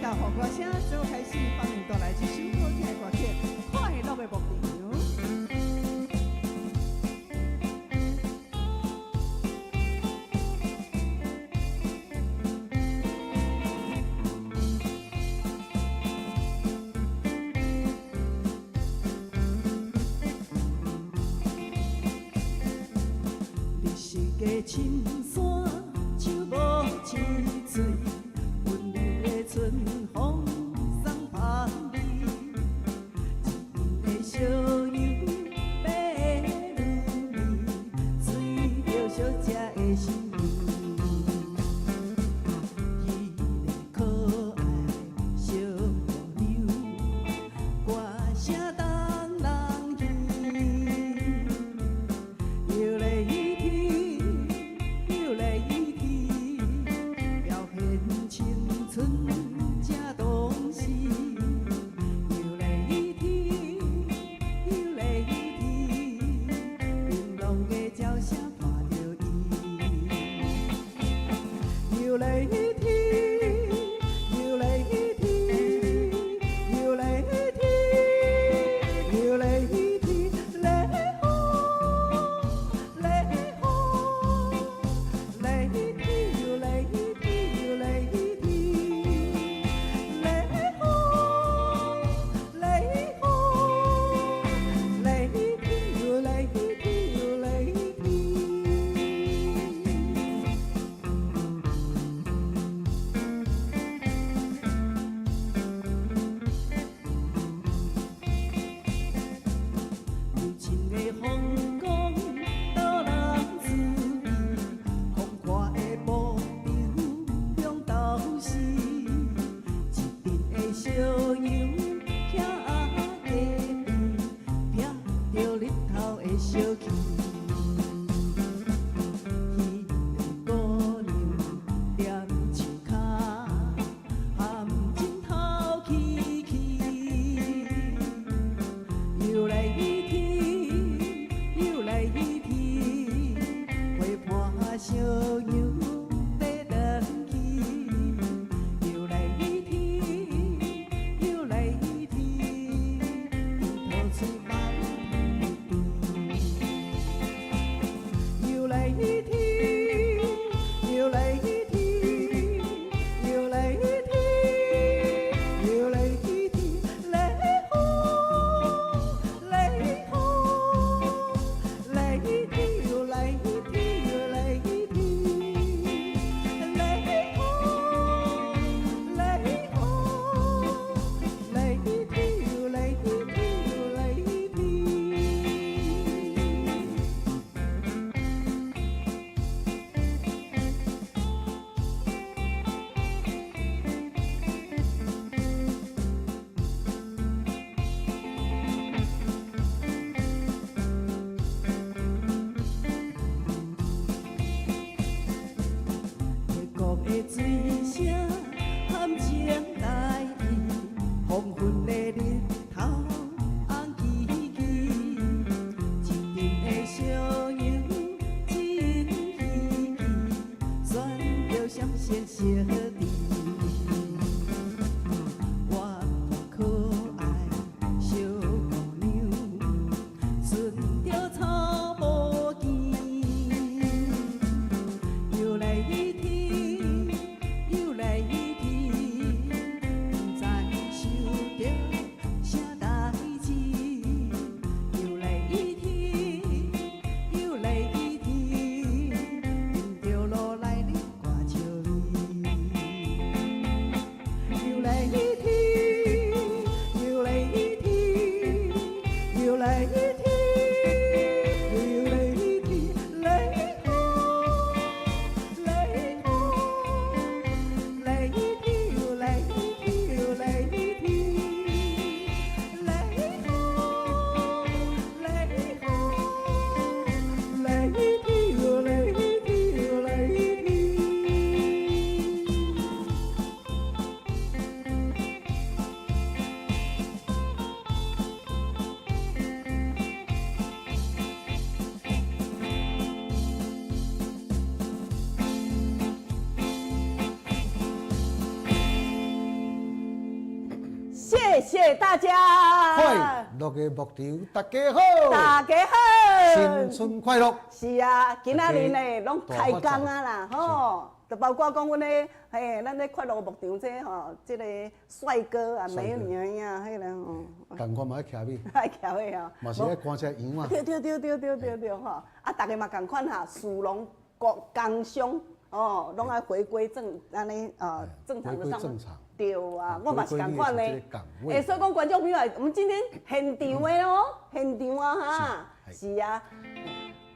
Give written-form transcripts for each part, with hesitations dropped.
甲予歌聲，最後開始幫您帶來這首好聽的歌曲《快樂的牧場》。你是個青山，樹無青翠，溫柔的春風送芳味。一陣的小羊白鷺味，隨著小食的心意。彼个可愛小姑娘，歌聲動人耳。搖來天，搖謝謝大家。快樂的牧場，大家好，大家好，新春快樂。是啊，今仔日呢，攏開工啊啦，吼，就包括講阮咧，嘿，咱咧快樂牧場這吼，這個帥哥啊、美女啊，彼個吼，仝款嘛愛徛尾，愛徛尾哦，嘛是愛趕這樣啊。對對對對對對對吼，啊，逐家嘛仝款哈，士農工工商哦，攏愛回歸正按呢啊，正常的上班。對啊，我嘛是仝款呢。欸，所以講觀眾朋友，我們今天現場的哦，現場啊哈，是啊。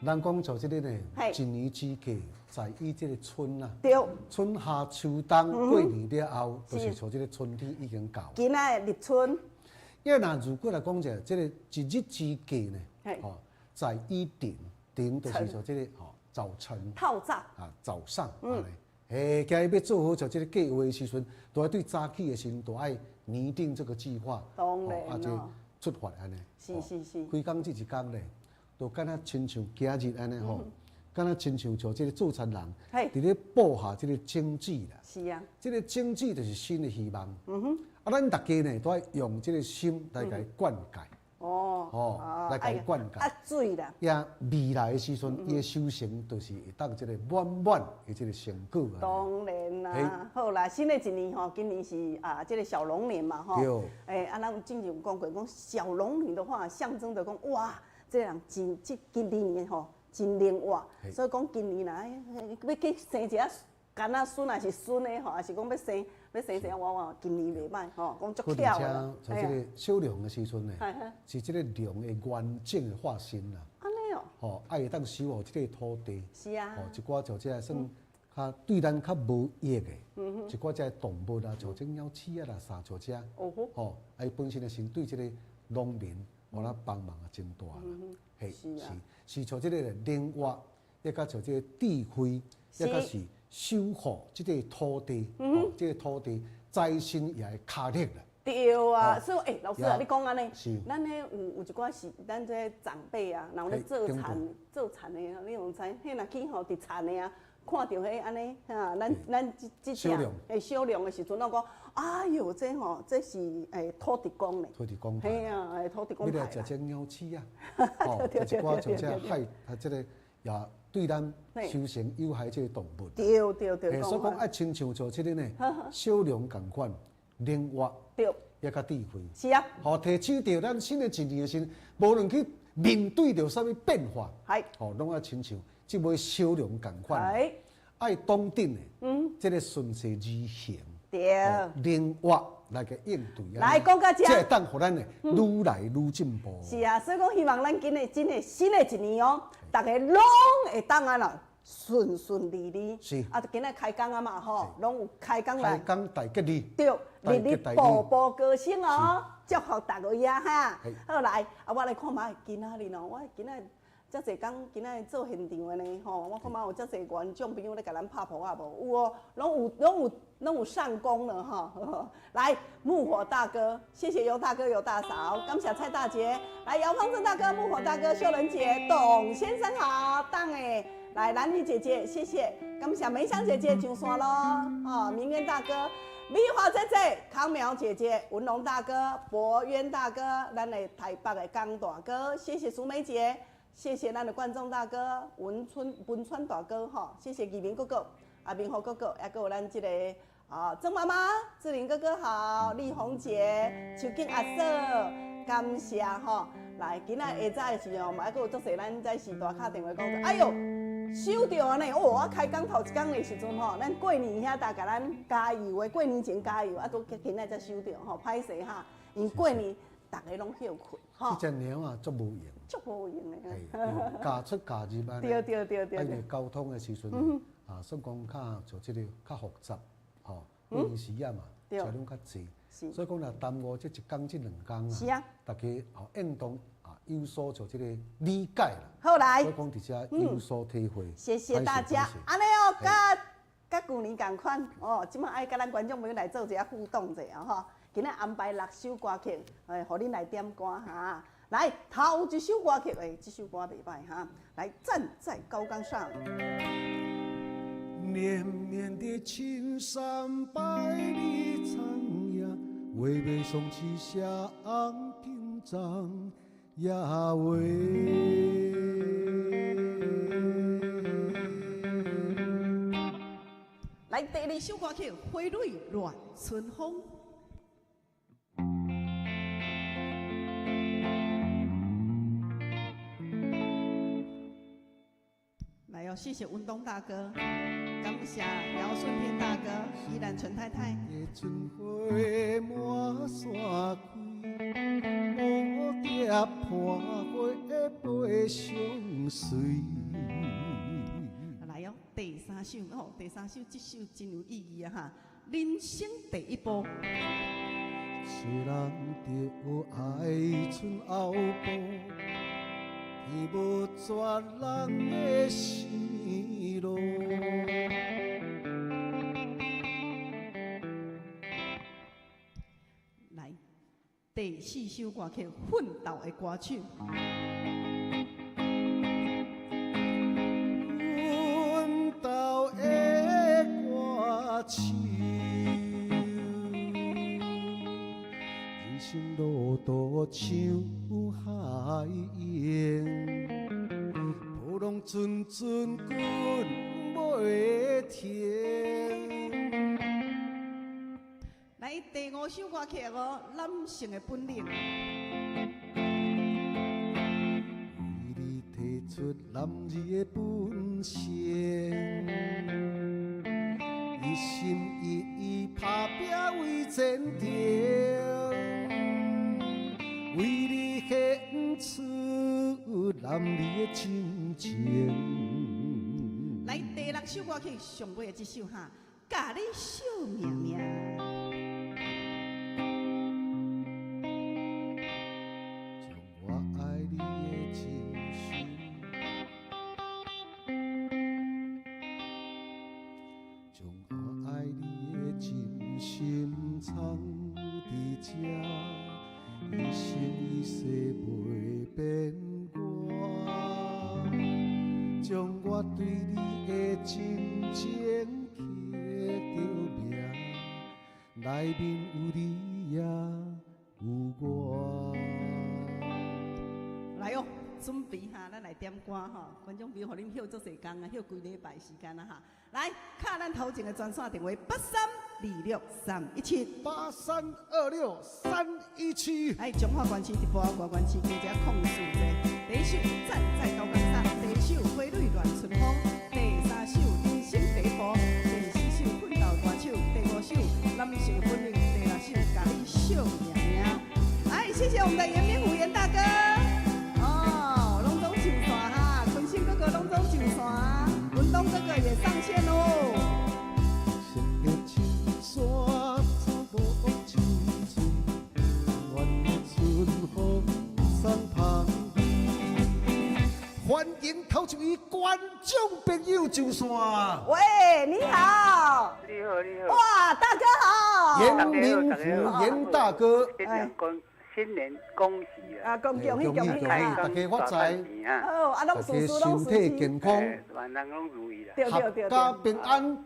人講就這個呢，一年之計在於這個春啊。春夏秋冬過年了後，就是像這個春天已經到。今仔立春。因為若如果來講者，這個一日之計呢，吼，在於晨，晨就是像這個吼早晨。透早。啊，早上。嗯。嘿，今日欲做好就這個計劃的時陣，都愛對早起的時陣，都愛擬定這個計劃。當然啊，這出發按呢。是是是。開工這一工咧，就敢若親像今日按呢吼，敢若親像像這個做田人，佇咧播下這個種子啦。是啊。這個種子就是新的希望。啊，咱逐家呢，都愛用這個心來共伊灌溉。哦。哦，來共伊灌溉。啊，水啦。也未來的時陣，伊的收成就是會當這個滿滿的這個成果啊。當然啦，好啦，新的一年吼，今年是啊，這個小龍年嘛吼。對。欸，啊，咱之前有講過，講小龍女的話，象徵著講哇，這個人真這今年吼真靈活，所以講今年若欲去生一个囡仔孫，還是孫的吼，還是講欲生欲生一个娃娃，今年袂歹吼，講足巧的。而且像這個小龍的時陣呢，是這個龍的完整的化身啦。按呢喔。吼，愛會當守護這個土地。是啊。吼，一寡就這個算較對咱較無益的，一寡這個動物啊，像這鳥鼠啊啦，啥像這。吼，啊，伊本身的是對這個農民，有啦幫忙也真大啦。嘿，是是是像這個靈活，抑閣像這個智慧，抑閣是守護這個土地，吼，這個土地財神爺的跤力啦。對啊，所以欸，老師啊，你講按呢，是咱彼有有一寡是咱這長輩啊，若有咧做田做田的，你有知？彼若去吼佇田的啊，看著彼按呢，哈，咱咱這這隻欸小龍的時陣，攏講，哎喲，這吼這是欸土地公咧，土地公，嘿啊，欸土地公。欲來食這鳥鼠啊，吼，食一寡像這害，啊這個也對咱收成有害這個動物。對對對。所以講愛親像做這個呢，小龍仝款靈活，抑閣智慧。是啊。吼，提醒著咱新的一年的時，無論去面對著啥物變化，吼，攏愛親像這尾小龍仝款，愛當頂的，這個順勢而行，靈活來個應對。來講到這，這會當予咱呢愈來愈進步。是啊，所以講希望咱今年真的新的一年哦，逐家攏會當按怎順順利利。是。啊，今仔開工啊嘛吼，攏有開工來。開工大吉利。對，日日步步高升哦，祝福大家哈。好來，啊，我來看覓今仔日哦，我今仔遮濟工今仔做現場的呢吼，我看覓有遮濟觀眾朋友咧共咱拍噗仔無？有哦，攏有攏有攏有上工了哈。來，木火大哥，謝謝尤大哥、尤大嫂，感謝蔡大姐。來，姚方正大哥、木火大哥、秀仁姐、董先生好，當誒，來蘭妮姐姐，謝謝，感謝梅香姐姐上線咯，哦，明淵大哥。美華姐姐、康苗姐姐、文龍大哥、博淵大哥，咱的台北的江大哥，謝謝淑梅姐，謝謝咱的觀眾大哥文春文川大哥，哈，謝謝義明哥哥、阿明和哥哥，還閣有咱這個啊曾媽媽、志玲哥哥好，麗紅姐、秋景阿嫂，感謝吼。來，今仔下早的時候嘛，還閣有足濟咱在時大敲電話講，哎喲，收著啊呢！哦，我開工頭一工的時陣吼，咱過年遐逐共咱加油的，過年前加油，啊，都今仔才收著吼，歹勢哈，因為過年逐家攏歇睏吼。這隻貓啊，足無閒。足無閒的。嘿，共出共入按呢。對對對對。因為交通的時陣，啊，算講較就這個較複雜，吼，有時啊嘛，車輛較濟，所以講若耽誤這一工這兩工啊，大家吼應當啊有所就這個理解啦。好來，所以講佇遮有所體會。謝謝大家。按呢哦，佮佮舊年仝款哦，這擺愛佮咱觀眾朋友來做一下互動者啊吼。今仔安排六首歌曲，哎，予恁來點歌哈。來，頭一首歌曲，哎，這首歌袂歹哈。來，站在高崗上。連綿的青山百里長呀，話袂爽起寫紅緊張也話。來，第二首歌曲《花蕊亂春風》。來哦，謝謝文東大哥，感謝姚順天大哥、依蘭陳太太。春花滿山開，蝴蝶伴花飛相隨。來哦，第三首哦，第三首這首真有意義啊哈！人生第一步。做人著愛賰後步，天無絕人的生路。來，第四首歌曲《奮鬥的歌手》。奮鬥的歌手，人生路途像海湧，波浪陣陣滾袂停。來，第五首歌曲哦，《男性的本領》。為你提出男兒的本性，一心一意打拼為前程，為你獻出男兒的真情。來，第六首歌曲上尾的這首哈，佮你惜命命。將我愛你的真心，將我愛你的真心藏佇這，一生一世袂變我。將我對你的真情刻著名，內面有你也有我。來哦，準備哈，咱來點歌吼。觀眾朋友，予恁歇足濟工啊，歇規禮拜時間啊哈。來，敲咱頭前的專線電話8326317， 8326317。來，彰化縣市直播，外縣市加一04者。第一首站在高崗上，第二首花蕊亂春風，第三首人生第一步，第四首奮鬥歌手，第五首男性的本領，第六首佮你惜命命。來，謝謝我們的嚴明虎嚴大哥。哦，攏總上線哈，坤生哥哥攏總上線，文東哥哥也上線哦。色的青山草無青翠，暖的春風送芳味。歡迎頭一位觀眾朋友上線。喂，你好。你好，你好。哇，大哥好。嚴明虎嚴大哥。新年恭喜啊！啊，恭喜恭喜恭喜！大家發財，好，啊，攏大家身體健康，萬人攏如意啦，對對對，闔家平安。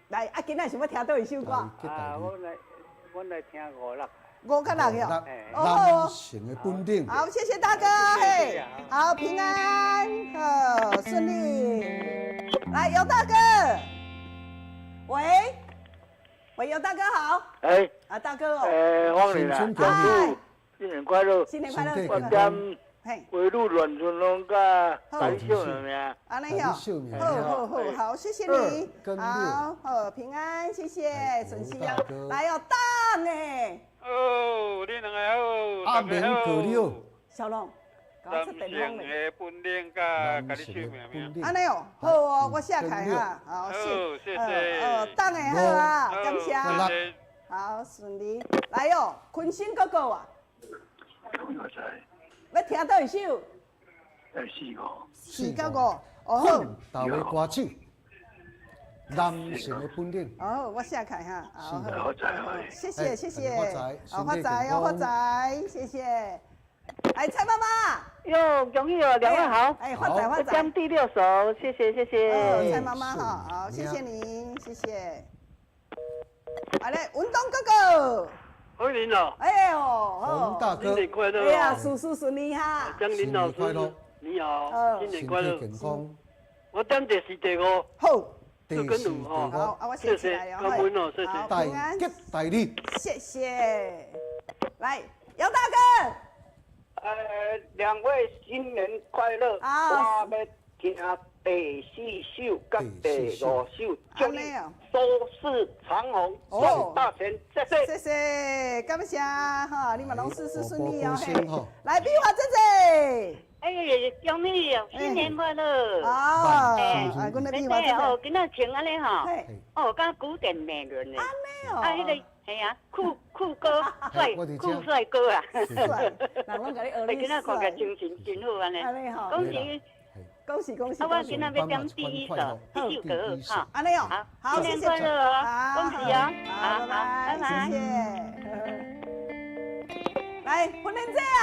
來，啊，今仔想欲聽佗一首歌？啊，我來聽五六。五較六哟。男性的本領。好，謝謝大哥，嘿，好平安，好順利。來，尤大哥，喂，喂，尤大哥好。哎。啊，大哥哦。哎，歡迎啦。新年快樂！新年快樂！我點花蕊亂春風佮佮你惜命命。按呢喲，好好好好，謝謝你。好，好平安，謝謝順時啊，來哦，等的。哦，你兩个好，阿明哥你好。小龍，搞出電風的本領佮佮你惜命命。按呢哦，好哦，我寫開哈，好，謝謝。哦，等的好啊，感謝。好，順利。來哦，坤生哥哥啊。欲聽佗一首？四五。四到五，哦好。奮鬥的歌手，男性的本領。哦，我寫開哈。好，謝謝謝謝。好發財哦，發財，謝謝。哎，蔡媽媽。喲，恭喜哦，兩位好。哎，發財發財。將第六首，謝謝謝謝。蔡媽媽哈，好，謝謝你，謝謝。來，文東哥哥。歡迎哦，哎呦，洪大哥，新年快樂！哎呀，事事順利哈！江林老師，你好，新年快樂，健康。我點第四第五，好，第四第五，好，啊，我寫起來哦，感恩哦，謝謝，大吉大利，謝謝。來，姚大哥，兩位新年快樂！啊，我欲聽第四首佮第五首，祝你收視長虹，賺大錢，謝謝。謝謝，感謝哈，你嘛攏事事順利哦。來，美華姐姐，哎，恭喜哦，新年快樂！哦，哎，阮的美華姐姐哦，今仔穿按呢吼，哦，敢古典美人呢？按呢哦，啊，彼个系啊，酷酷哥帥，酷帥哥啊！帥，人攏共你學你今仔看起來精神真好按呢，恭喜！恭喜恭喜！啊，我今仔欲點第一首，一首歌哈。按呢哦，好，新年快樂哦，恭喜哦，好，拜拜，謝謝。來，芬玲姐啊，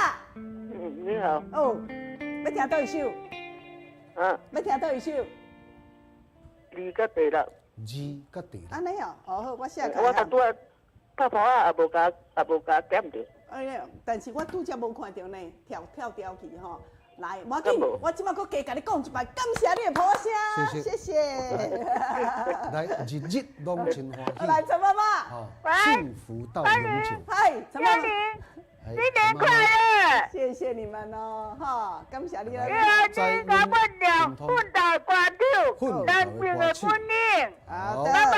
你好。哦，欲聽佗一首？啊，欲聽佗一首？二佮第六。二佮第六。按呢哦，好，我寫。我拄拄仔拍破啊，也無共，也無共點著。哎呀，但是我拄才無看著呢，跳跳掉去吼。來，無要緊，我這擺閣加共你講一擺，感謝你的抱聲，謝謝。來，日日攏真歡喜。來，陳媽媽，幸福到永久。嗨，陳媽媽，新年快樂！謝謝你們哦，哈，感謝你。祝你甲阮娘奮鬥歌手，南平的本領。好的，拜拜，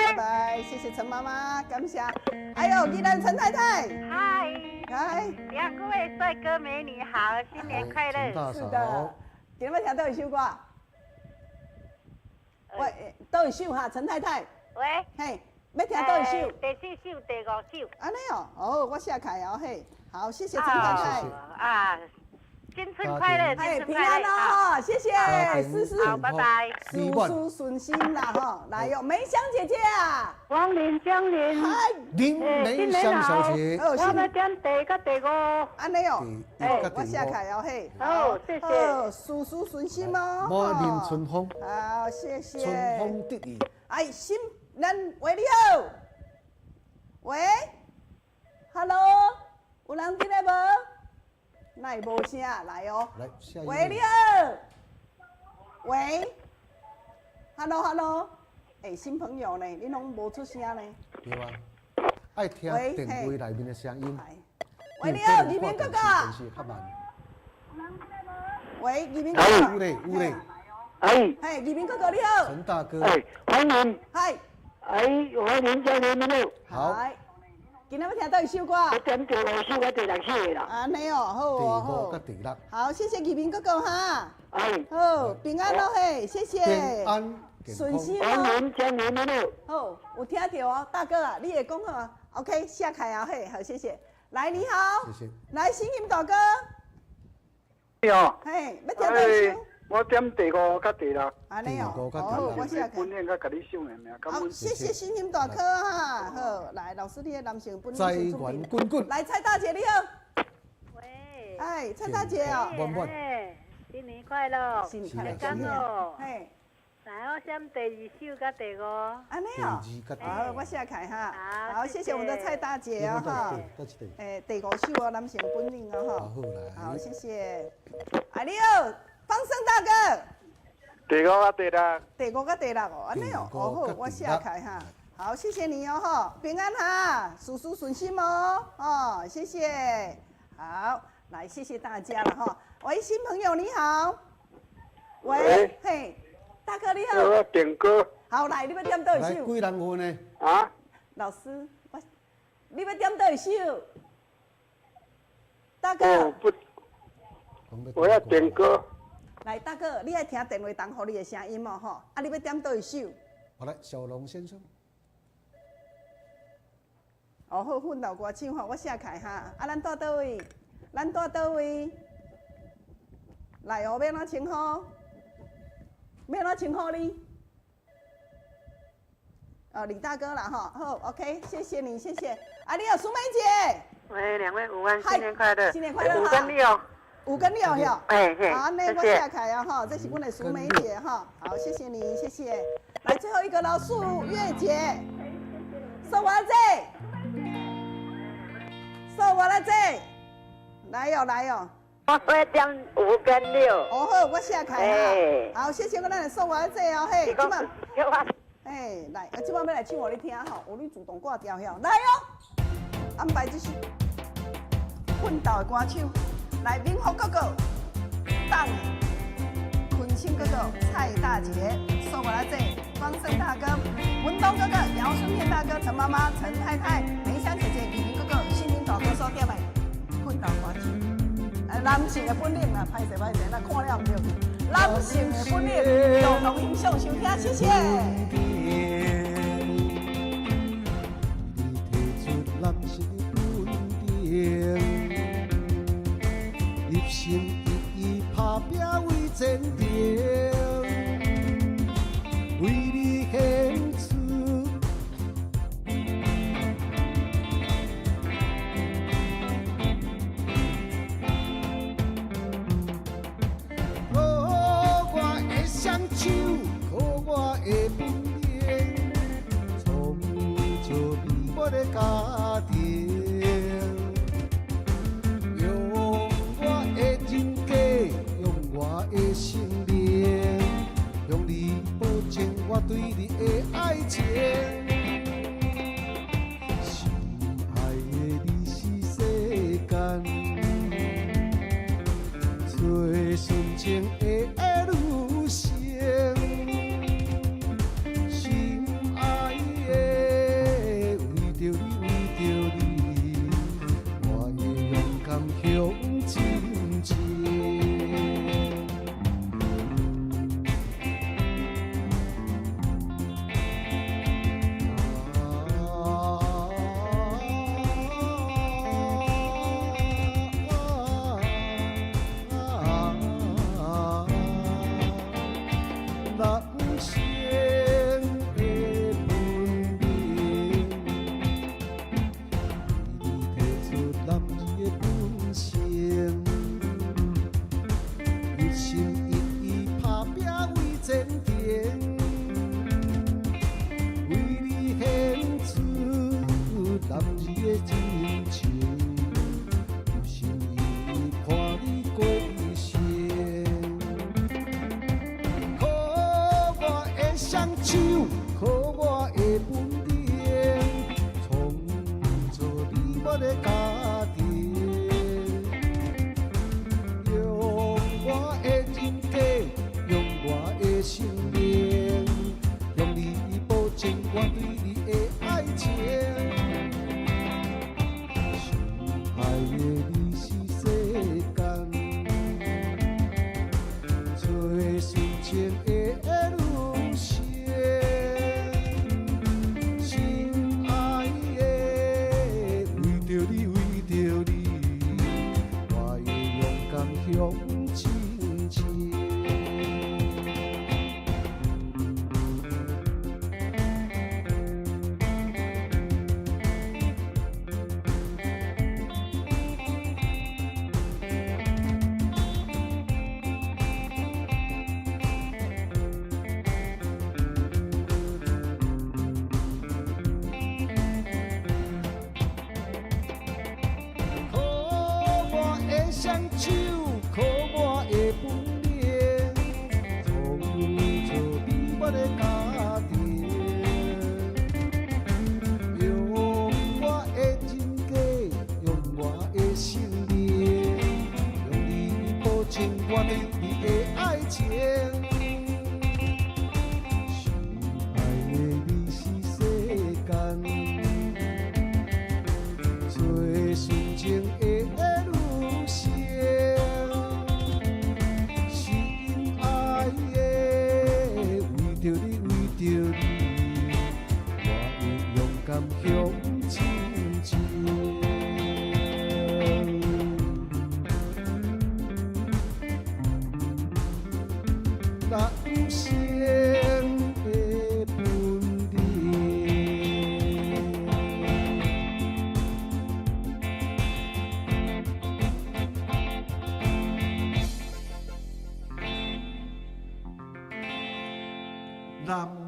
拜拜，謝謝陳媽媽，感謝。還有宜蘭陳太太，嗨。來，兩位帥哥美女好，新年快樂。是的，今日欲聽佗一首歌？喂，佗一首哈，陳太太。喂。嘿，欲聽佗一首？第四首、第五首。按呢哦，哦，我寫開哦嘿，好，謝謝陳太太。啊，新春快樂，哎，平安哦，謝謝，事事好，拜拜，事事順心啦吼，來喲，梅香姐姐啊，王林江林，嗨，林梅香小姐，我欲點第一佮第五，按呢哦，哎，我寫開哦嘿，好，謝謝，事事順心哦，滿面春風，好，謝謝，春風得意，哎，新，咱喂你好，喂，Hello，有人佇咧無？那會無聲來哦。喂，你好。喂，Hello Hello，欸，新朋友呢？你攏無出聲呢？對啊，愛聽電話內面的聲音。喂，你好，義民哥哥。喂，義民哥哥。有咧有咧。哎。嘿，義民哥哥你好。陳大哥。哎，歡迎。嗨。哎，歡迎嘉玲你好。今仔欲聽佗一首歌？我點第五首佮第六首的啦。按呢哦，好哦，好。第五佮第六。好，謝謝義民哥哥哈。哎。好，平安咯嘿，謝謝。平安。順心哦。歡迎嘉玲你好。好，有聽著哦，大哥啊，你會講好啊？OK，寫開啊嘿，好，謝謝。來，你好。謝謝。來，新音大哥。你好。嘿，欲聽佗一首？我點第五佮第六。按呢哦，好，我寫本領佮共你唱的名。好，謝謝新興大哥哈，好，來，老師你的男性本領財源滾滾。來，蔡大姐你好。喂。哎，蔡大姐哦。滿滿。新年快樂。新年快樂。嘿。來，我選第二首佮第五。按呢哦。好，我寫開哈。好，謝謝我們的蔡大姐哦哈。哎，第五首哦，男性本領哦哈。好，謝謝。哎，你好。方生大哥，第五佮第六，第五佮第六哦，按呢哦，哦好，我寫開哈，好，謝謝你哦吼，平安哈，事事順心哦，哦，謝謝，好，來謝謝大家了哈。喂，新朋友你好，喂，嘿，大哥你好，我點歌，好來，你欲點佗一首？幾人份呢？啊？老師，我，你欲點佗一首？大哥，不，我要點歌。來，大哥，你愛聽電話筒予你的聲音哦，吼！啊，你欲點佗一首？好來，小龍先生。哦，好，奮鬥歌手吼，我寫開哈。啊，咱蹛佗位？咱蹛佗位？來哦，欲按怎稱呼？欲按怎稱呼你？哦，李大哥啦，吼，好，OK，謝謝你，謝謝。啊，你好，蘇梅姐。喂，兩位午安，新年快樂。新年快樂。五跟六。五跟六哟，哎嘿，好，那我寫開啊哈，這是阮的蘇梅姐哈，好，謝謝你，謝謝。來最後一個了，素月姐，素華姐，仔姐，來哦來哦。我要點吳根六。哦好，我寫開哈。好，謝謝我咱的素華姐哦，嘿，這擺，哎，來，啊，這擺欲來唱予你聽吼，有你自動掛掉遐，來哦，安排這首奮鬥的歌手，來，明福哥哥，等的，坤清哥哥，蔡大姐，素華姐，光生大哥，文東哥哥，姚順天大哥，陳媽媽，陳太太，梅香姐姐，李明哥哥，新明大哥所點的奮鬥歌手。男性的本領啊，歹勢歹勢，那看了毋對。男性的本領，共同欣賞收聽，謝謝。你提出男性的本領，一心一意打拼為前程，為你獻出。雙手，靠我的本領，創造美滿的家庭。用我的人格，用我的生命，向你保證我對你的愛情。心愛的你是世間最純情的女性。心愛的，為著你，為著你，我會勇敢向前進。男性的本領，你提出男兒的本性，一心一意打拼為前程，為你獻出男兒的真情，有心意看你過一生。靠我的雙手，靠我的本領，創造美滿的家庭。用我的人格，用我的生命，向你保證我對你的愛情。心愛的你是世間最純情的女性，心愛的，為著你，為著你，我會勇敢向前進。靠我的雙手，靠我的本領，創造美滿的家庭。用我的人格，用我的生命，向你保證我對你的愛情。心愛的你是世間最純情的女性，心愛的，為著你，為著你，我會勇敢向前進。男性的本領。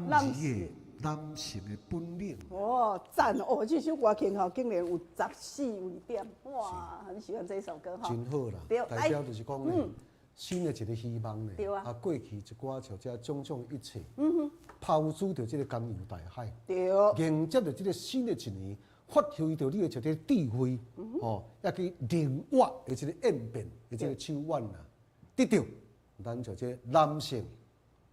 男兒的男性的本领。哦，赞哦！這首歌曲吼，竟然有14位點，哇，很喜歡這首歌哈。真好啦，代表就是講咧，新的一個希望咧。對啊。啊，過去一寡像這種種一切，拋諸著這個江洋大海，迎接著這個新的一年，發揮著你的這個智慧，吼，也去靈活的這個應變的這個手腕啊，得著咱就這男性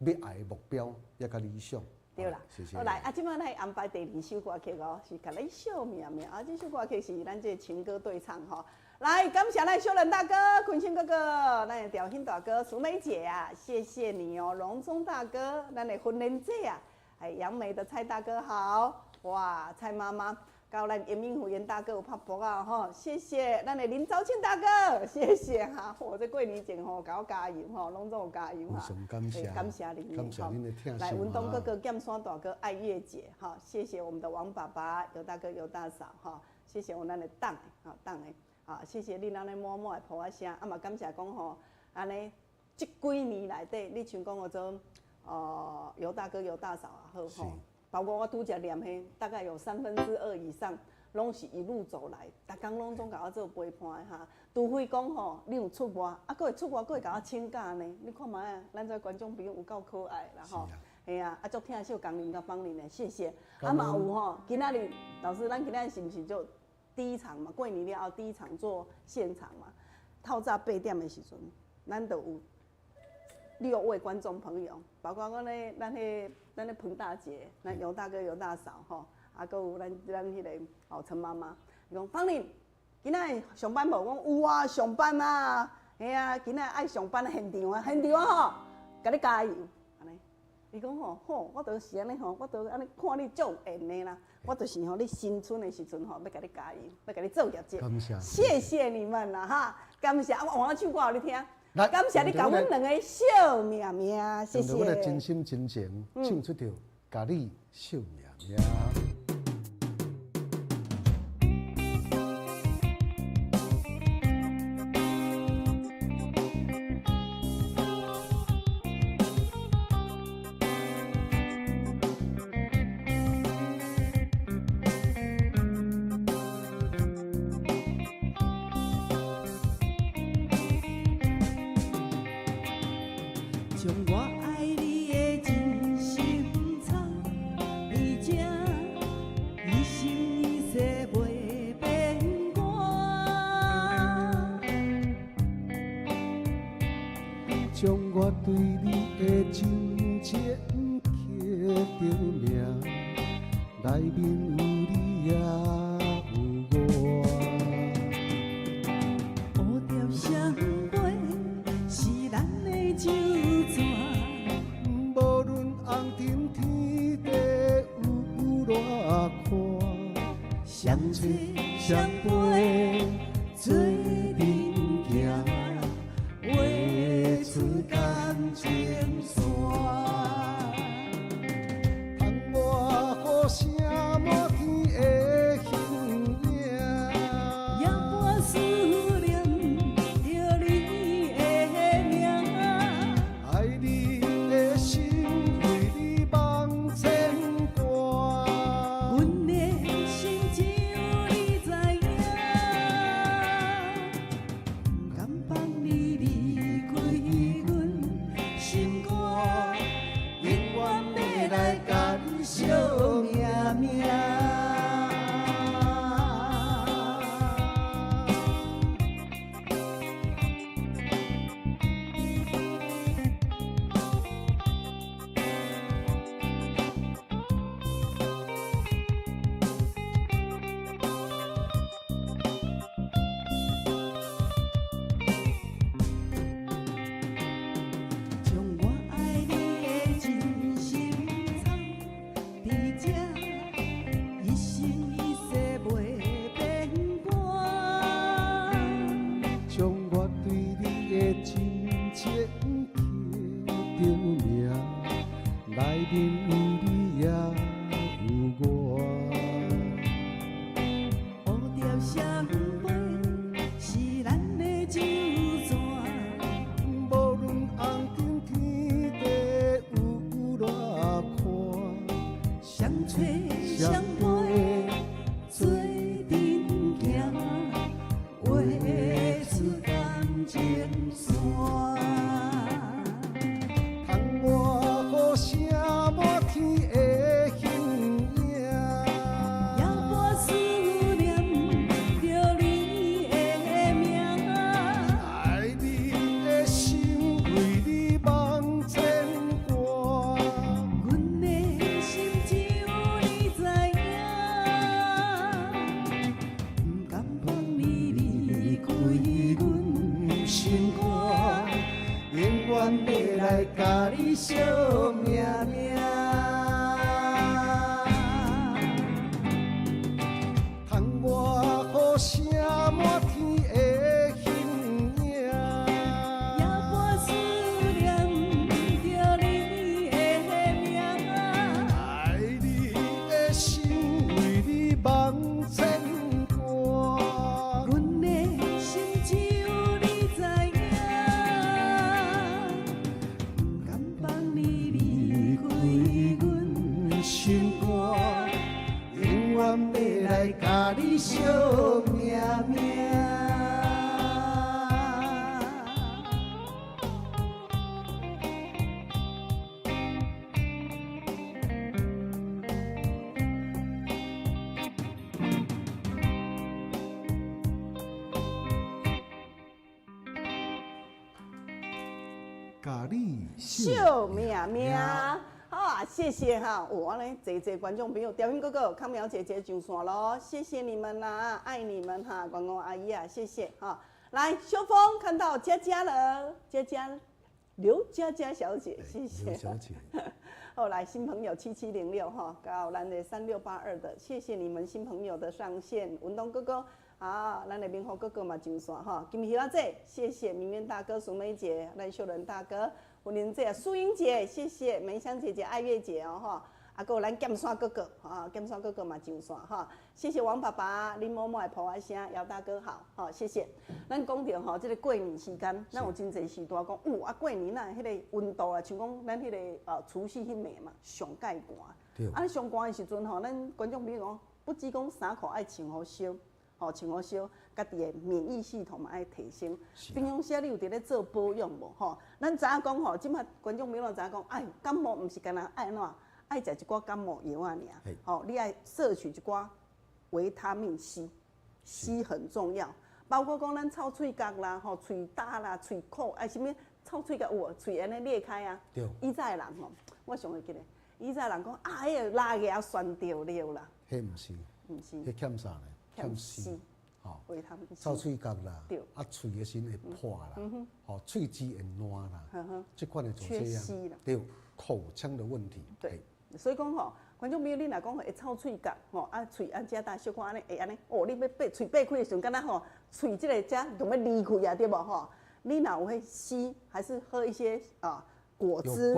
欲愛的目標，也佮理想。對啦，好來，啊，這擺來安排第二首歌曲哦，是共你惜命命啊！這首歌曲是咱這個情歌對唱吼。來，感謝咱秀蘭大哥、坤慶哥哥、咱的調興大哥、淑美姐啊，謝謝你哦，榮忠大哥，咱的婚蓮姐啊，哎，楊梅的蔡大哥好，哇，蔡媽媽。到咱嚴明虎嚴大哥有拍噗仔吼，謝謝咱的林昭慶大哥，謝謝哈！我這過年前吼，共我加油吼，攏總有加油哈！感謝，感謝您，感謝您的疼惜。來，文東哥哥、劍山大哥、愛月姐哈，謝謝我們的王爸爸、尤大哥、尤大嫂哈，謝謝我咱的黨哈黨的，啊，謝謝恁按呢滿滿的噗仔聲，啊嘛感謝講吼，按呢這幾年內底，你像講我做尤大哥、尤大嫂也好吼。包括我拄才念彼，大概有2/3以上，攏是一路走來，逐工攏總共我做陪伴的哈。除非講吼，你有出外，啊，閣會出外，閣會共我請假呢？你看覓啊？咱這觀眾朋友有夠可愛啦吼。嘿啊，啊，足疼惜工人佮芳玲的，謝謝。啊嘛有吼，今仔日老師，咱今仔日是毋是就第一場嘛？過年了後第一場做現場嘛？透早8點的時陣，咱就有6位觀眾朋友，包括阮咧，咱彼。咱咧彭大姐，咱尤大哥、尤大嫂吼，啊，閣有咱彼個哦陳媽媽，伊講芳玲，今仔上班無？我講有啊，上班啊，嘿啊，今仔愛上班現場啊，現場啊吼，共你加油，按呢。伊講吼，好，我就是按呢吼，我都按呢看你足有緣的啦，我就是吼，你新春的時陣吼，欲共你加油，欲共你做業績。感謝，謝謝你們啦哈，感謝，我換我唱歌予你聽。感謝你共阮兩个惜命命，謝謝。用阮的真心真情唱出著，共你惜命命。將我對你的真情刻著名，內面有你也有我。蝴蝶相飞是咱的酒泉，無論紅塵天地有偌寬，相找相陪做陣行。畫出感情線。窗外雨聲滿天的形影，也伴思念著你的名。愛你的心為你茫牽掛。阮的心只有你知影，不甘放你離開阮心肝，永遠欲來共你惜命命。將我愛你的真心藏佇這，一生一世袂變卦。將我對你的真情刻著名，內面有你也有我。蝴蝶相飞是咱的酒泉，無論紅塵天地有偌寬，相來佮你惜命命。窗外雨声满天的形影，夜半思念著你的名，爱你的心為你梦牵挂，阮的心只有你知影，不甘放你離開阮心肝。永遠欲來佮你惜命命。佮你惜命命。好啊，謝謝哈，我呢，濟濟觀眾朋友，調音哥哥、康苗姐姐上線咯，謝謝你們啦，愛你們哈，公公阿姨啊，謝謝哈。來，秀峰看到佳佳了，佳佳，劉佳佳小姐，謝謝。劉小姐。後來新朋友7706哈，到咱的3682的，謝謝你們新朋友的上線，文東哥哥啊，咱的明宏哥哥嘛上線哈，金喜阿姐，謝謝明淵大哥、淑梅姐、賴秀仁大哥。胡玲姐、蘇英姐，謝謝梅香姐姐、愛月姐哦，哈，啊，閣有咱劍山哥哥，哈，劍山哥哥嘛上線哈，謝謝王爸爸、林某某的婆仔聲，姚大哥好，好，謝謝。咱講著吼，這個過年時間，咱有真濟時段講，有啊，過年啊，彼個溫度啊，像講咱彼個除夕彼暝嘛，上蓋寒。啊，上寒的時陣吼，咱觀眾朋友講，不只講衫褲愛穿好燒。吼，穿好燒，家己的免疫系統嘛愛提升。平常時你有佇咧做保養無？吼，咱知影講吼，這擺觀眾朋友知影講，哎，感冒毋是干焦愛按怎，愛食一寡感冒藥仔爾。吼，你愛攝取一寡維他命 C，C 很重要。包括講咱臭喙角啦，吼，喙焦啦，喙苦，啊，啥物臭喙角有無？喙按呢裂開啊。對。以前的人吼，我上會記得，以前人講啊，彼個拉牙酸著了啦。彼毋是。毋是。彼欠啥呢？欠 C，吼，臭喙角啦，啊，喙的時會破啦，吼，喙舌會爛啦，這款的就這樣，對，口腔的問題。對，所以講吼，觀眾朋友，你若講會臭喙角，吼，啊，喙啊，遮大小可按呢會按呢，哦，你欲擘喙擘開的時陣，敢若吼，喙這个遮就欲離開啊，對無吼？你若有彼 C，還是喝一些啊果汁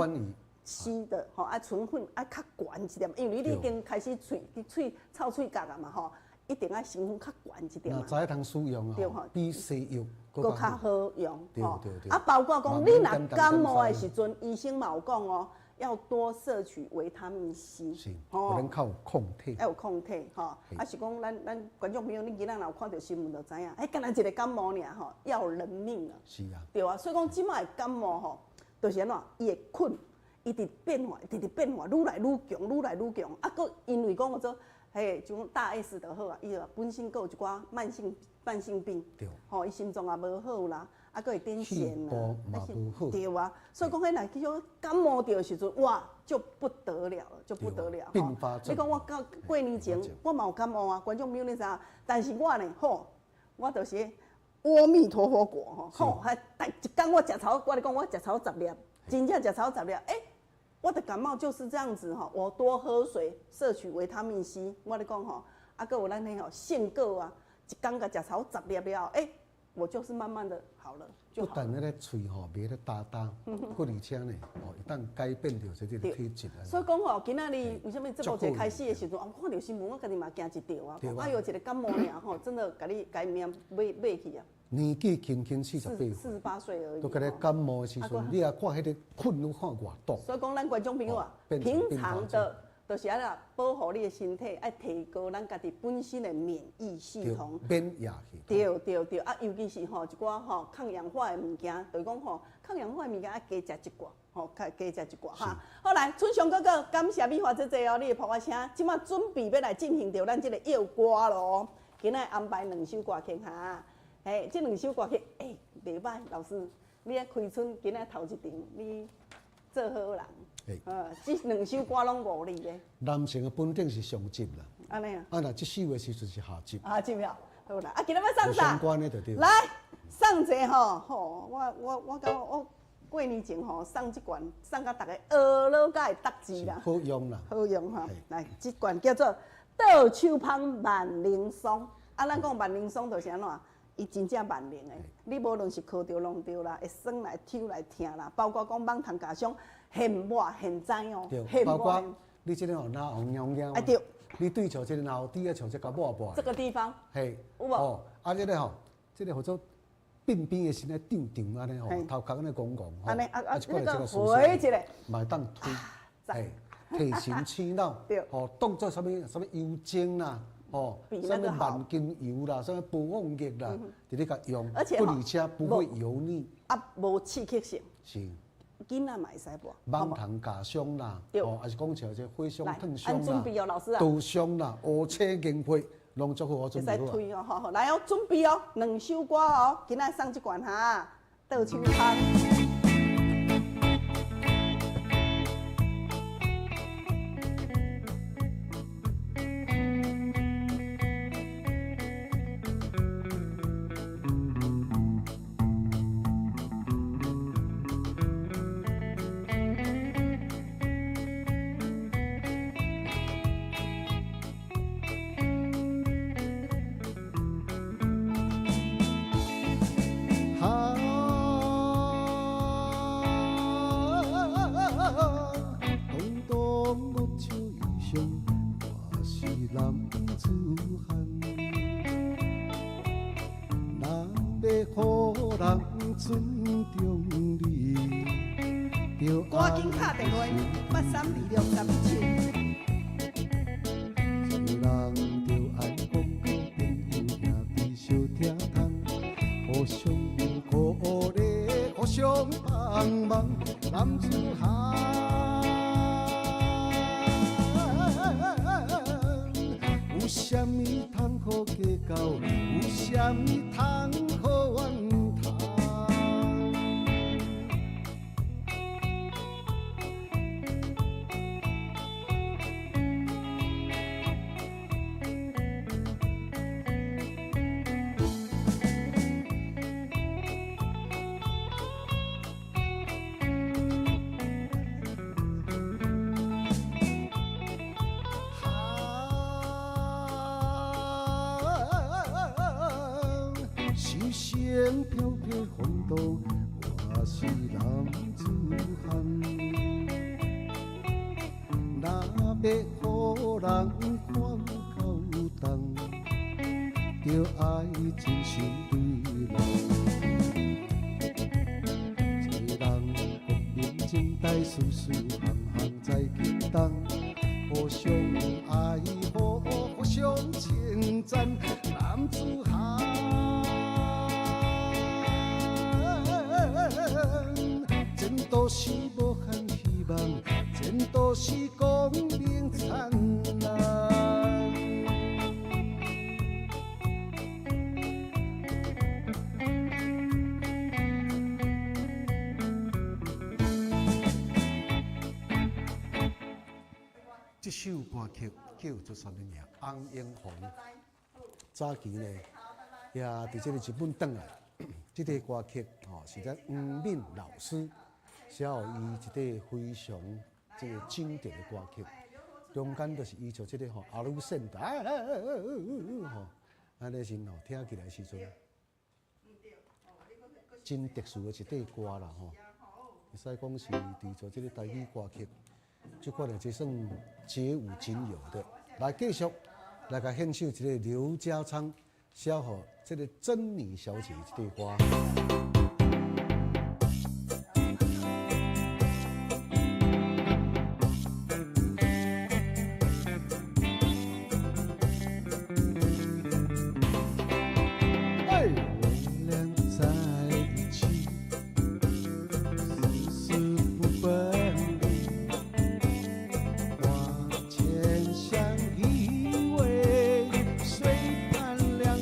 ？C 的吼，啊，成分啊較懸一點，因為你已經開始喙喙臭喙角啊嘛吼。一定愛成分較懸一點。若知影通使用啊，比西藥閣較好用。對對對。啊，包括講你若感冒的時陣，醫生嘛有講哦，要多攝取維他命 C。是，吼，能較有抗體。要有抗體，吼。啊，是講咱觀眾朋友，恁囡仔若有看著新聞就知影，彼干焦一个感冒爾吼，要人命了。是啊。對啊，所以講這擺感冒吼，就是按怎，伊會睏，伊直變化，直直變化，愈來愈強，愈來愈強。啊，閣因為講做。嘿，像大 S 就好啊，伊就本身閣有一寡慢性病，吼，伊心臟也無好啦，啊，閣會癲癇啦，對啊，所以講彼若去予感冒著的時陣，哇，就不得了了，就不得了。你講我到過年前，我嘛有感冒啊，觀眾朋友你知影？但是我呢，吼，我就是阿彌陀佛果吼，吼，還一工我食草，我咧講我食草10粒，真正食草10粒，欸。我的感冒就是這樣子哈，我多喝水，攝取維他命 C。我咧講吼，啊，閣有咱彼吼杏果啊，一工共食草10粒了，欸，我就是慢慢的好了。不但彼个喙吼袂咧焦焦，閣而且呢，吼會當改變著這個體質。所以講吼，今仔日為啥物節目一開始的時陣，我看著新聞，我家己嘛驚一跳啊！哎喲，一個感冒爾吼，真的共你共命買買去啊！年紀輕輕48歲，48歲而已。都共你感冒的時陣，你也看彼个菌攏看偌毒。所以講，咱觀眾朋友啊，平常的，就是按怎保護你的身體，愛提高咱家己本身的免疫系統。免疫系統。對對對，啊，尤其是吼一寡吼抗氧化的物件，就是講吼抗氧化的物件愛加食一寡，吼加食一寡哈。好來，春雄哥哥，感謝美華姐姐哦，你的噗仔聲，這擺準備欲來進行著咱這个唱歌咯。今仔安排兩首歌曲哈。嘿，這兩首歌曲，欸，袂歹，老師，你啊開春今仔頭一場，你做好人，這兩首歌攏五字的。男性的本頂是上集啦，按呢啊，啊，若這首的時陣是下集。下集啊，好啦，啊，今仔欲送啥？相關的就對。來，送一个吼，吼，我感覺我過年前吼送這罐，送甲逐家學落甲會得志啦。好用啦。好用吼，來，這罐叫做倒手芳萬能霜。啊，咱講萬能霜就是按怎？伊真正萬能的，你無論是咳著弄著啦，會酸來抽來疼啦，包括講蠓蟲咬傷，現抹現知哦。對，包括你這個吼，哪紅痒痒。啊對。你對像這個腦底啊，像這個抹抹。這個地方。嘿。有無？哦，啊，這個吼，這個叫做鬢邊的時咧，長長按呢吼，頭殼按呢戇戇吼。按呢啊啊，那個回一下。嘛會當推，嘿，提神醒腦。對。吼，當做啥物啥物油精啦。哦，啥物萬金油啦，啥物保養液啦，佇咧共用，不而且不會油膩。啊，無刺激性。是。囡仔嘛會使抹。蠓蟲咬傷啦，哦，還是講像這火傷、燙傷準備哦，老師啊。刀傷啦，烏青銀血，攏足好，我準備好。會使推哦，好，來哦，準備哦，兩首歌哦，今仔送這罐哈，倒手芳。趕緊敲電話，8326 317。一個人著愛講好朋友兄弟相疼痛，互相鼓勵，互相幫忙，男子漢。有啥物通好計較？有啥物通好怨嘆？生飘飘风度，我是男子汉。若欲予人看有够重，就爱真心对人。做人国民情代，事事项项在激动，互相爱护，互相称赞，男子汉。前途是无限希望，前途是光明燦烂。這首歌曲叫做啥物名？翁永紅。早期呢，也佇這個日本轉來，這個歌曲吼是咱黃敏老師寫予伊一個非常這個經典的歌曲，中間就是伊做這個吼阿魯線的，吼，按呢時吼聽起來時陣，真特殊的一塊歌啦吼，會使講是佇做這個台語歌曲，這款的這算絕無僅有的。來繼續來共獻唱一個劉家昌寫予這個珍妮小姐這塊歌。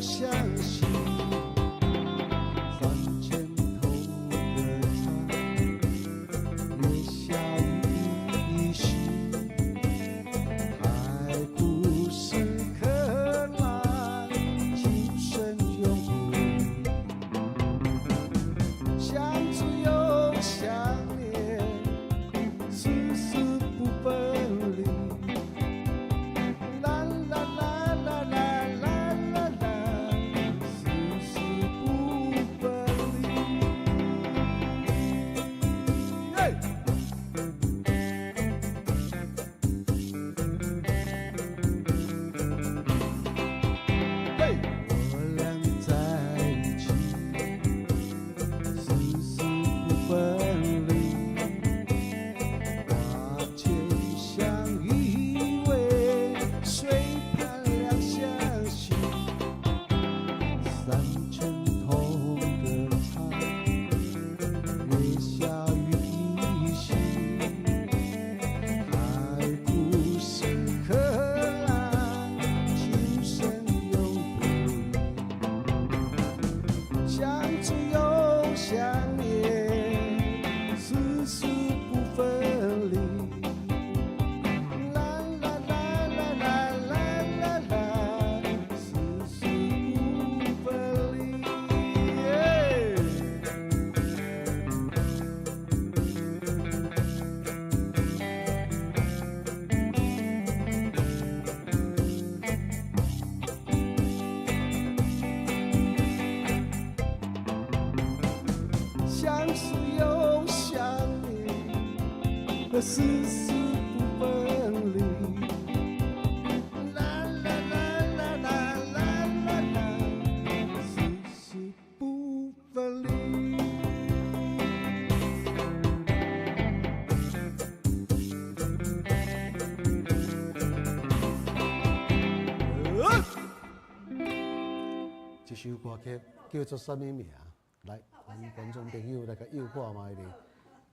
相惜，三千想思又想你，丝丝不分离。啦啦啦啦啦啦啦啦，丝丝不分离。这首歌曲叫做啥物名？来，咱观众朋友来共吆看覓咧。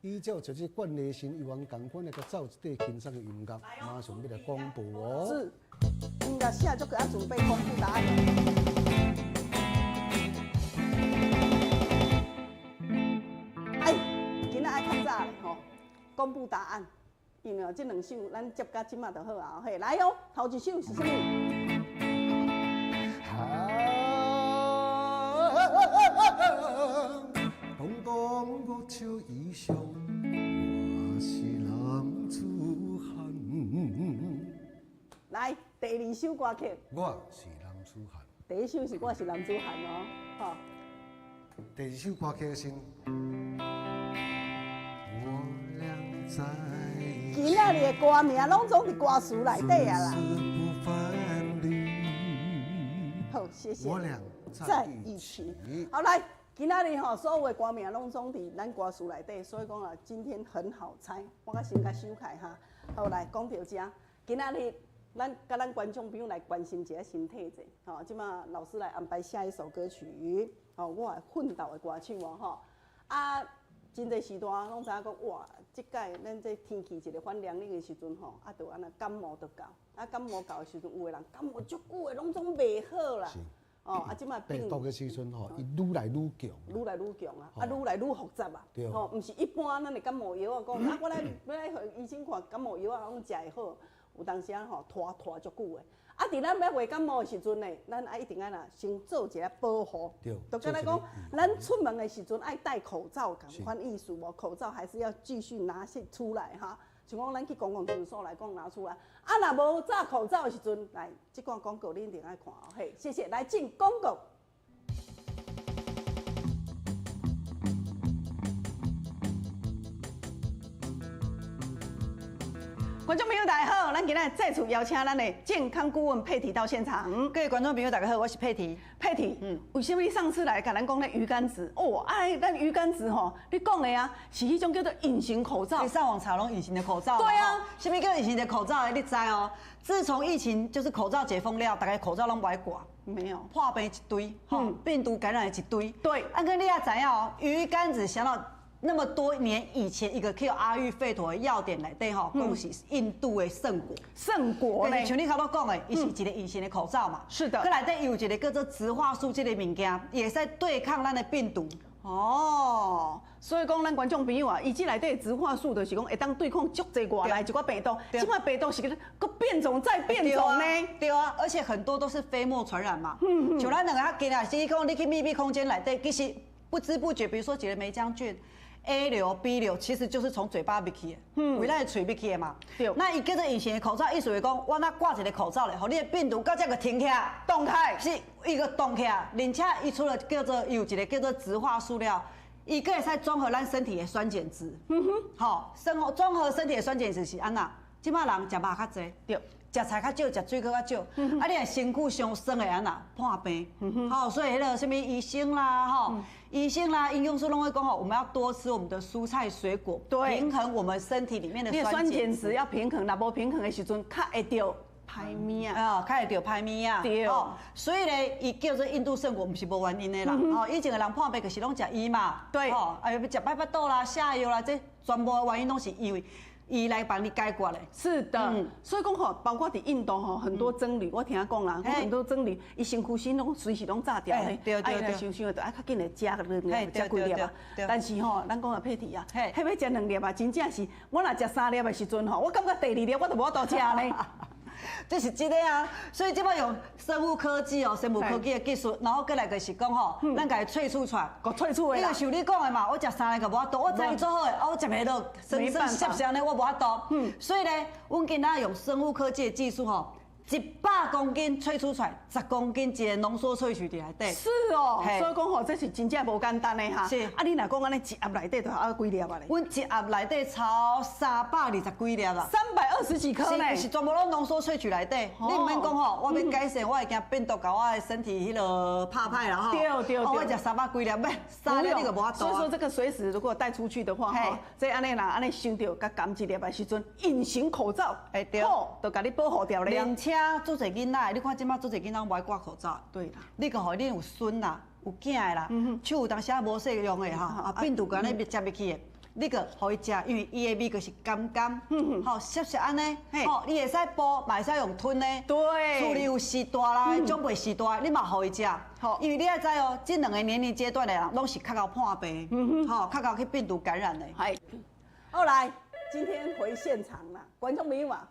依照这个惯例性，犹原仝款来共奏一块轻松的音乐，马上欲来公布哦。是，音乐写足阁爱准备公布答案了。哎，今仔爱较早咧吼，公布答案，因为这两首咱接到这马就好啊。嘿，来哦，头一首是啥物？东东五秋异乡，我是男子汉。来，第二首歌曲。我是男子汉。第一首是我是男子汉哦，好。第二首歌曲是。我俩在一起。今仔日的歌名拢总伫歌词内底啊啦。好，谢谢。我俩在一起。好，来。今仔日吼，所有的歌名拢总伫咱歌词内底，所以讲啊，今天很好猜。我阁先共收起来哈。好，来讲到这，今仔日咱佮咱观众朋友来关心一下身体者。吼，这马老师来安排下一首歌曲。吼，我的奋斗的歌手哦，吼。啊，真济时段拢知影讲，哇，这届咱这天气一个反凉冷的时阵吼，啊，就按呢感冒就到。啊，感冒到的时阵，有的人感冒足久的，拢总袂好啦。哦，啊，这马病毒的时阵吼，伊愈来愈强，愈来愈强啊，啊，愈来愈复杂啊，吼，毋是一般咱的感冒药啊，讲啊，我来欲来予医生看感冒药啊，拢食会好，有当时啊吼拖拖足久的。啊，伫咱欲袂感冒的时阵呢，咱爱一定爱啦，先做一下保护。对。就敢若讲，咱出门的时阵爱戴口罩，仝款意思无？口罩还是要继续拿些出来哈。像讲咱去公共场所来讲拿出来，啊，若无戴口罩的时阵，来，这段广告你一定爱看哦。嘿，谢谢，来进广告。观众朋友大家好，咱今仔再次邀请咱的健康顾问佩提到现场。各位观众朋友大家好，我是佩提。佩提，为什么你上次来共咱讲那鱼肝子？哦，哎，咱鱼肝子吼，你讲的啊，是彼种叫做隐形口罩。你上网查拢隐形的口罩。对啊，什么叫隐形的口罩？你知哦？自从疫情就是口罩解封了，大家口罩拢无爱挂，没有破病一堆，病毒感染一堆。对，啊，哥你也知影哦，鱼肝子想到。那么多年以前，一个叫阿育吠陀的药典内底吼，讲是印度的圣果。圣果呢？像你头拄讲的，伊是一个隐形的口罩嘛。是的。佮内底有一个叫做植化素这个物件，也是对抗咱的病毒。哦，所以讲咱观众朋友啊，伊这内底植化素就是讲会当对抗足济外来一寡病毒。这摆病毒是阁变种再变种呢？对啊，而且很多都是飞沫传染嘛。像咱两个较近啊，是讲你去密闭空间内底，其实不知不觉，比如说一个霉浆菌。A 流、B 流其实就是从嘴巴入去的，为咱的喙入去的嘛。对。那伊叫做隐形的口罩，意思是讲，我若挂一个口罩咧，予你的病毒到这个停起来，动开，是一个动起来，而且伊除了叫做有一个叫做植化塑料，伊阁会使综合咱身体的酸碱值。嗯哼。好，综合身体的酸碱值是按怎？这摆人食肉较济，对。食菜较少，食水果较少，啊，你若身躯伤酸的按怎破病？好，所以彼个啥物医生啦，吼，医生啦，营养师拢会讲吼，我们要多吃我们的蔬菜水果，对，平衡我们身体里面的酸碱值要平衡，若无平衡的时阵，较会著歹物啊，啊，较会著歹物啊，对。所以咧，伊叫做印度圣果，毋是无原因的啦。哦，以前的人破病就是拢食伊嘛，对，哦，哎，食歹腹肚啦、下药啦，这全部的原因拢是因为。伊来帮你解决的。是的，所以讲吼，包括伫印度吼，很多僧侣，我听讲啦，很多僧侣，伊身躯身拢随时拢炸掉的，对对对，想想就爱较紧来食两粒，食几粒啊。但是吼，咱讲啊佩蒂啊，彼欲食两粒啊，真正是我若食三粒的时阵吼，我感觉第二粒我都无法度食呢。这是真的啊，所以这摆用生物科技哦，生物科技的技术，然后过来就是讲吼，咱共伊萃取出来，阁萃取的。你就像你讲的嘛，我食三个就无法度，我知伊做好的，啊，我食袂落，酸酸涩涩呢，我无法度。所以呢，阮今仔用生物科技的技术吼， 100公斤萃取出來，10公斤一个浓缩萃取佇內底。是哦，所以講吼，這是真正無簡單的哈。是。啊，你若講按呢一盒內底就啊幾粒啊咧？阮一盒內底超320幾粒啦。320幾顆呢？是全部攏濃縮萃取內底。你毋免講吼，我欲改善，我會驚病毒共我的身體彼落拍歹啦吼。對對對。我食300幾粒，欲3粒你就無法度。所以說，這個隨時如果帶出去的話，吼，這按呢啦，按呢想著共含一粒的時陣，隱形口罩，對，就共你保護掉咧。而且足濟囡仔，你看這擺足濟囡仔無愛掛口罩。對啦，你閣予恁有孫啦，有囝的啦，手有當時無洗用的吼，啊病毒共你接入去的，你閣予伊食，因為伊的味閣是甘甘，吼澀澀按呢，吼你會使煲，嘛會使用吞的。對，厝裡有序大啦，長輩序大，你嘛予伊食。因為你愛知哦，這兩个年齡階段的人，攏是較𠢕破病，吼較𠢕去病毒感染的。係。後來今天回現場啦，觀眾朋友啊。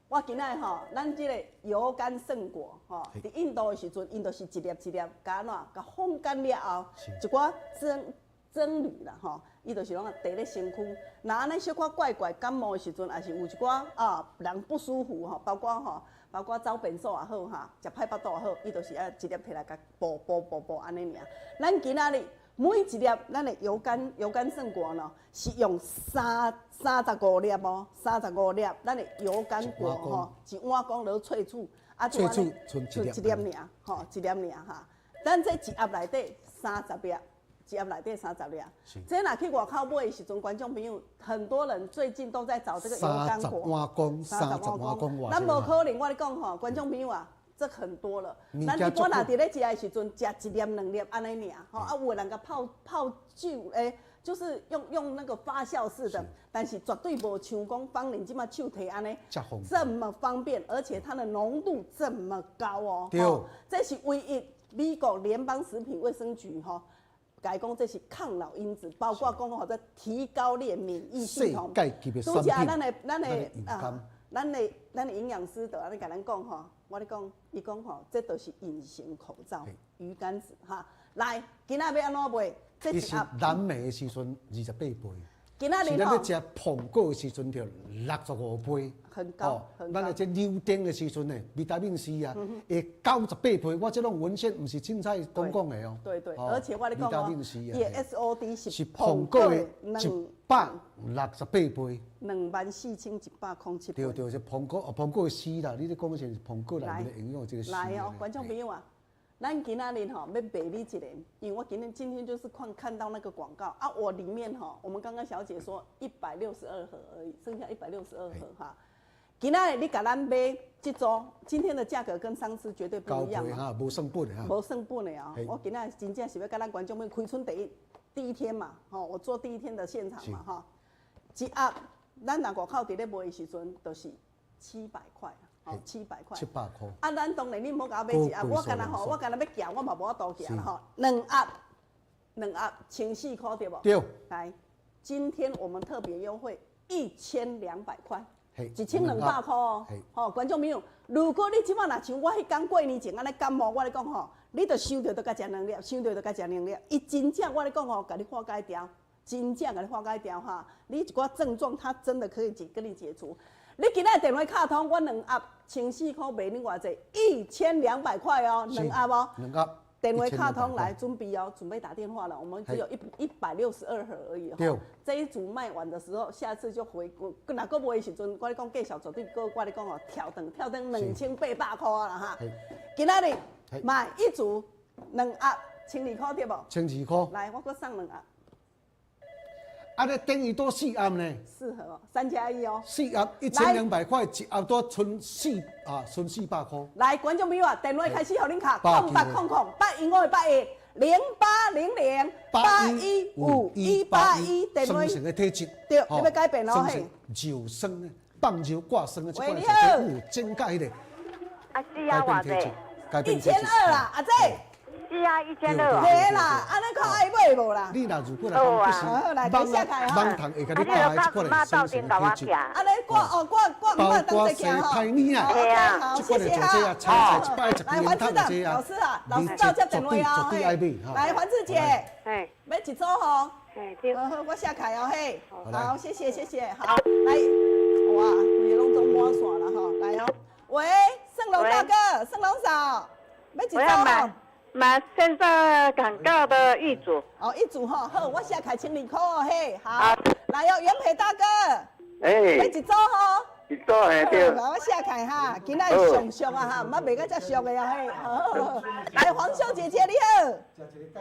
我今仔吼，咱這个油甘聖果吼，佇印度的時陣，𪜶就是一粒一粒，共按怎，共風乾了後，一寡僧僧侶啦吼，伊就是攏佇咧身軀。若按呢小可怪怪感冒的時陣，也是有一寡啊人不舒服吼，包括吼，包括走便所也好哈，食歹腹肚也好，伊就是愛一粒提來共補補補補按呢爾。咱今仔日每一粒咱的油甘聖果呢，是用35粒哦，三十五粒咱的油甘果吼，一碗公落萃取，啊，萃取賰一粒爾，吼，一粒爾哈。咱這一盒內底三十粒，一盒內底三十粒。這若去外口買的時陣，觀眾朋友，很多人最近都在找這個油甘果。 30碗公，30碗公。咱無可能，我咧講吼，觀眾朋友啊。這很多了，咱一般若佇咧食的時陣，食一粒兩粒按呢爾，吼啊有的人共泡泡酒，欸，就是用那個發酵式的，但是絕對無像講芳鄰這馬手提按呢，這麼方便，而且它的濃度這麼高哦。對，這是唯一美國聯邦食品衛生局吼，共講這是抗老因子，包括講吼在提高你的免疫系統。拄才咱的啊，咱的營養師就按呢共咱講吼。我咧講，伊講吼，這就是隱形口罩，魚乾子哈。來，今仔欲按怎賣？這是藍莓的時陣28倍，今仔日咱咧食蘋果的時陣就65倍，很高。咱咧這柳丁的時陣呢，維他命 C 啊，會98倍。我這種文獻毋是凊彩講講的哦。對對，而且我咧講哦，伊的 SOD 是蘋果的168倍。 24,107 對對，是蘋果，蘋果的 C 啦，你咧講是蘋果內面的營養這個 C。來哦，觀眾朋友啊，咱今仔日吼欲賣你一個，因為我今天就是看到那個廣告啊，我裡面吼，我們剛剛小姐說162盒而已，剩下一百六十二盒哈。今仔日你共咱買這組，今天的價格跟上次絕對不一樣哈，無算本的哈。無算本的啊！我今仔真正是欲共咱觀眾們開春第一天嘛，吼，我做第一天的現場嘛，哈，一盒咱若外口佇咧賣的時陣，就是700塊。哦，700塊。700塊。啊，咱當然你毋好共我買一盒，我干焦吼，我干焦欲寄，我嘛無法度寄啦吼。兩盒，兩盒1400塊對無？對。來，今天我們特別優惠1200塊，1200塊哦。吼，觀眾朋友，如果你這擺若像我彼工過年前按呢感冒，我咧講吼，你著想著就共食兩粒，想著就共食兩粒，伊真正我咧講吼，共你化解掉，真正共你化解掉哈。你一寡症狀，它真的可以解，跟你解除。你今仔電話敲通，我兩盒1400塊賣你偌濟？1200塊哦，兩盒哦。兩盒。電話敲通來準備哦，準備打電話了。我們只有162盒而已。對。這一組賣完的時候，下次就回。若閣賣的時陣，我咧講繼續絕對閣我咧講哦，跳轉跳轉2800塊啦哈。今仔日買一組兩盒1200塊對無？ 1200塊。來，我閣送兩盒。啊！你等於多四盒呢？四盒，3加1哦。四盒1200塊，一盒多賰四啊，賰400塊。來，觀眾朋友啊，電話開始予恁敲，0800 0815 1881，電話。酸性的體質。對，你欲改變哦嘿。肉酸、放肉掛酸的這款有增加彼个。啊是啊，偌濟？1200啦，阿姐。是啊，1200。對啦，按呢看愛買無啦？你若如果來講不是，網網頭會共你教的這款的酸性體質。按呢掛哦掛掛包括生歹物啊，好，謝謝哈。菜菜一擺一來，黃志的老師啊，老師到這電話啊，嘿。來，黃志姐，欲一組吼。好，我寫開哦嘿。好，謝謝謝謝，好，來，哇，規个攏總滿線啦吼，來哦。喂，盛龍大哥，盛龍嫂，欲一組買買線上廣告的一組。哦，一組吼，好，我寫開12箍哦，嘿，好，來哦，元培大哥，欸，欲一組吼。一組嘿對。我寫開哈，今仔上俗啊哈，毋捌賣甲遮俗的啊嘿。好，來黃秀姐姐你好。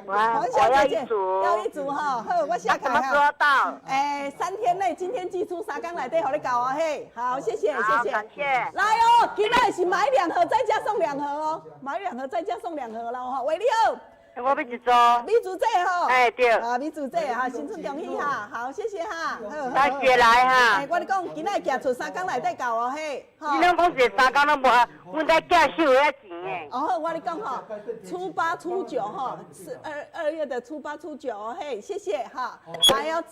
黃秀姐姐要一組哈，好，我寫開哈。什麼時候到？欸，3天內，今天寄出，三工內底予你到啊嘿。好，謝謝謝謝。感謝。來哦，今仔是買2盒再加送2盒哦，買2盒再加送2盒啦吼。喂，你好。我欲一組。美珠姐吼。哎對。啊，美珠姐哈，新春恭喜哈，好，謝謝哈。多謝來哈。欸，我咧講，今仔寄出三工內底到哦嘿。你攏講是三工攏無，阮在寄收遐錢的。哦好，我咧講吼，初八初九吼，是2月的初八初九哦嘿，謝謝哈。來哦，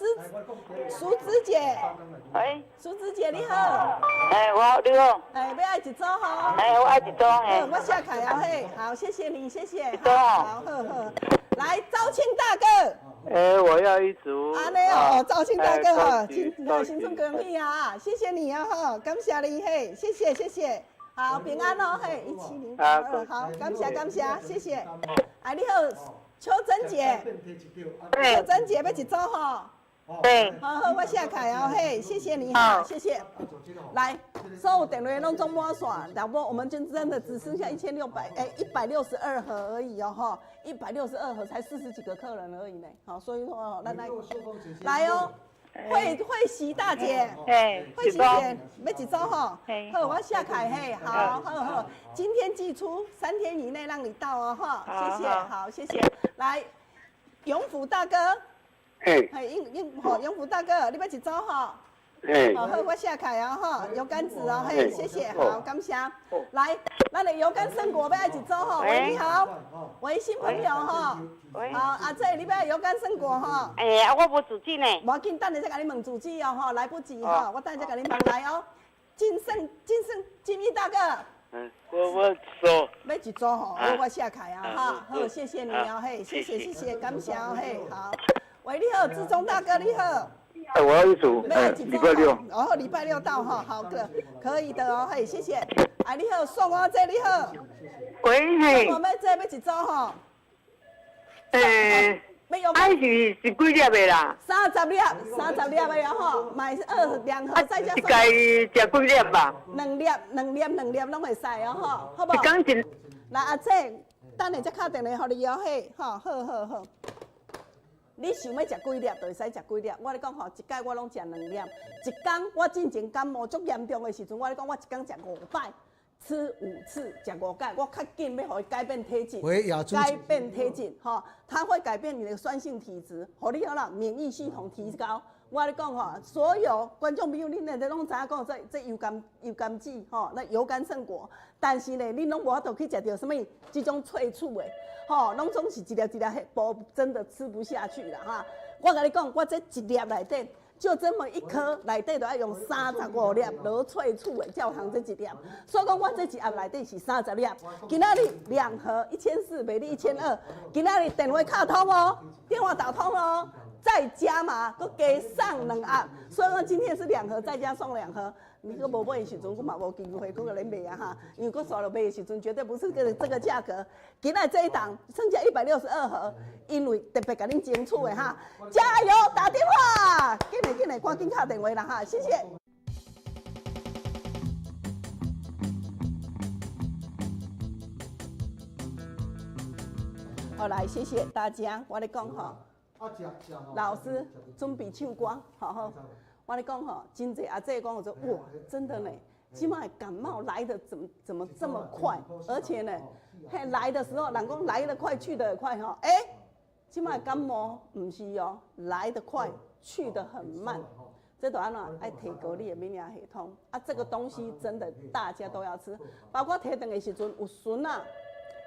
淑芝姐。喂。淑芝姐你好。欸，我你好。欸，欲愛一組吼。欸，我愛一組嘿。我寫開哦嘿，好，謝謝你，謝謝。一組。好，好好。來，赵慶大哥。欸，我要一組。按呢哦，赵慶大哥哈，新春恭喜啊，謝謝你啊哈，感謝你嘿，謝謝謝謝，好平安哦嘿，17082，好，感謝感謝，謝謝。哎，你好，邱珍姐。邱珍姐欲一組吼。對。好好，我寫開哦嘿，謝謝你哈，謝謝。來，所有電話攏總滿線，老婆，我們就真的只剩下162盒而已哦哈，162盒才40幾個客人而已呢，好，所以說哦，來來，來哦，慧慧大姐，慧喜姐，欲一組吼，好，我寫開嘿，好好好，今天寄出，3天以內讓你到哦哈，謝謝，好，謝謝，來，永福大哥。嘿，嘿，永福大哥，你欲一組吼？嘿，好，我寫開啊吼，油甘子哦，嘿，謝謝，好，感謝。來，咱的油甘勝果欲愛一組吼，喂，你好，喂，新朋友吼，好，阿姐，你欲愛油甘勝果吼？欸，我無住址呢。無要緊，等下再共你問住址哦，吼，來不及吼，我等下再共你問來哦。金勝，金勝，金義大哥。我說。欲一組吼，我寫開啊，哈，好，謝謝你哦，嘿，謝謝謝謝，感謝哦，嘿，好。喂，你好，志忠大哥，你好。欸，我要一組，禮拜六。哦，禮拜六到哈，好的，可以的哦，嘿，謝謝。哎，你好，宋阿姐，你好。喂，嘿。我們這欲一組吼。欸，啊，是幾粒的啦？30粒，30粒的吼，買2盒再加送。一家食幾粒吧？2粒，2粒，2粒攏會使哦，吼，好無？一工一。來，阿姐，等下再敲電話予你哦，嘿，好，好好好。你想欲食幾粒，就會使食幾粒。我咧講吼，一擺我攏食2粒。一工我進前感冒足嚴重的時陣，我咧講我一工食5擺，吃5次，食5擺，我較緊欲予伊改變體質，改變體質，吼，它會改變你的酸性體質，予你好啦，免疫系統提高。我咧講吼，所有觀眾朋友，恁咧攏知影講這油甘子吼，那油甘勝果，但是呢，恁攏無法度去食著啥物這種萃取的。吼，攏總是一粒一粒彼包，真的吃不下去啦哈！我共你講，我這一粒內底就這麼一顆，內底就愛用35粒落萃取的，才有通這一粒。所以講，我這一盒內底是30粒。今仔日2盒1400，賣你1200。今仔日電話敲通哦，電話打通哦，再加碼，閣加送2盒。所以講今天是2盒，再加送2盒。你閣無買的時陣，我嘛無機會閣共你賣啊哈！因為閣煞落賣的時陣，絕對不是這個價格。今仔這一檔剩下162盒，因為特別共恁爭取的哈，加油打電話，緊來緊來，趕緊敲電話啦哈！謝謝。好來，謝謝大家。我咧講吼，老師準備唱歌，好好。我咧講吼，真濟阿姐講，我說哇，真的呢，這擺感冒來得怎麼這麼快？而且呢，嘿來的時候，人講來得快去得也快吼，欸，這擺感冒毋是哦，來得快去得很慢，這就按怎愛提高你的免疫系統啊，這個東西真的大家都要吃，包括提腸的時陣有孫啊，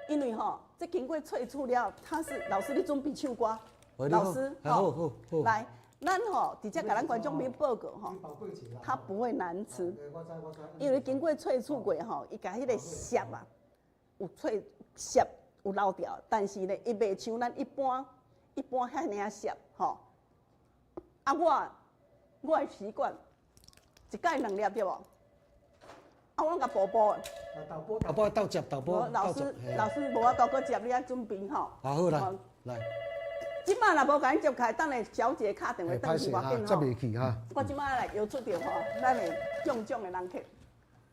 因為吼，這經過萃取了，它是老師你準備唱歌，老師好，來。咱吼直接共咱觀眾朋友報告吼，它不會難吃，因為經過萃取過吼，伊共彼個澀啊，有萃澀有留掉，但是呢，伊袂像咱一般遐爾澀吼。啊，我的習慣，一擺2粒對無？啊，我共補補。豆波豆波鬥接豆波。老師老師無法度閣接，你愛準備吼。啊好啦，來。這擺若無共你接開，等下小姐敲電話轉去，無要緊接袂去哈。我這擺來搖出著吼，咱的中獎的人客。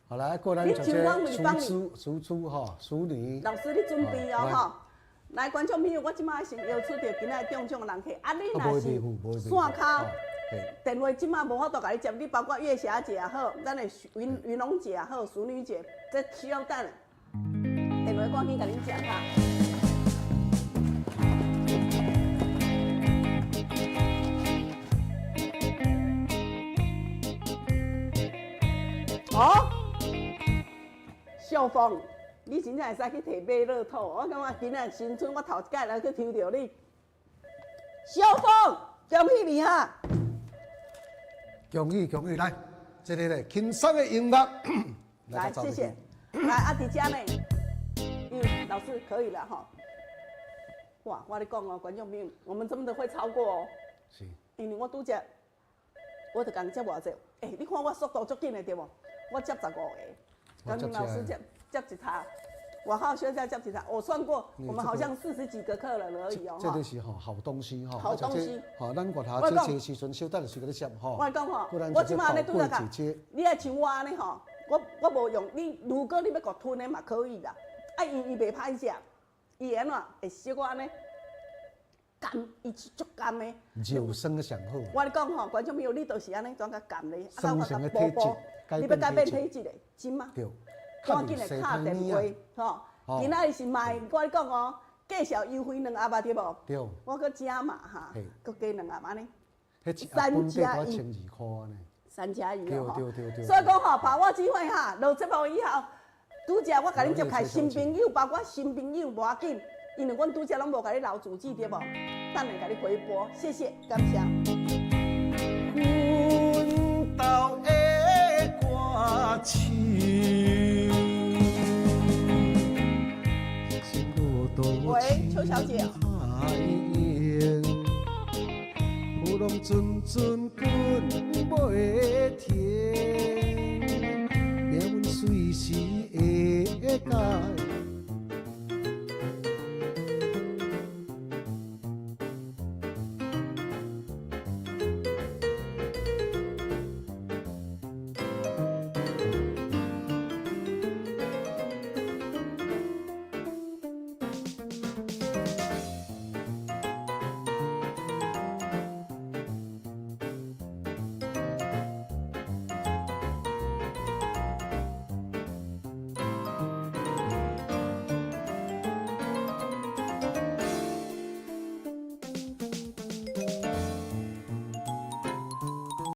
好來，過來，這個淑淑淑吼，淑女。老師，你準備哦吼。來，觀眾朋友，我這擺先搖出著今仔中獎的人客。啊，你若是線跤電話，這擺無法度共你接，你包括月霞姐也好，咱的雲雲龍姐也好，淑女姐，這需要等。電話趕緊共恁接哈。哦，秀鳳，你真正會使去提買樂透，我感覺今仔新春我頭一擺來去抽著你。秀鳳，恭喜你哈！恭喜恭喜，來，這個咧輕鬆的音樂，來，謝謝。來，阿弟家呢？嗯，老師可以了哈。哇，我咧講哦，觀眾朋友，我們真的會超過哦。是。因為我拄則，我就共接偌濟，欸，你看我速度足緊的對無？我接15個，剛老師接接一塔，我好現在接一塔，我算過，我們好像40幾個客人而已哦。這個是吼好東西吼，好東西。吼，咱外頭這這時陣小等就是佮你接吼。我講吼，我這擺按呢拄則講，你愛像我按呢吼，我無用你，如果你欲閣吞的嘛可以啦。啊，伊伊袂歹食，伊會按怎會小可按呢甘，伊是足甘的。肉酸上好。我咧講吼，觀眾朋友，你就是按呢怎佮甘咧，酸性的體質，你欲改變體質的，真嗎？對。趕緊來敲電話，吼！今仔日是賣，我咧講哦，介紹優惠兩盒啊，對無？對。我閣加碼哈，閣加兩盒按呢。3加1。12箍按呢。3加1哦。對對對對。所以講吼，把握機會哈，落節目以後，拄則我共恁接開新朋友，包括新朋友無要緊，因為阮拄則攏無共你留住址對無？等下共你回撥，謝謝，感謝。阮兜的歌手，喂，邱小姐。命運隨時會改。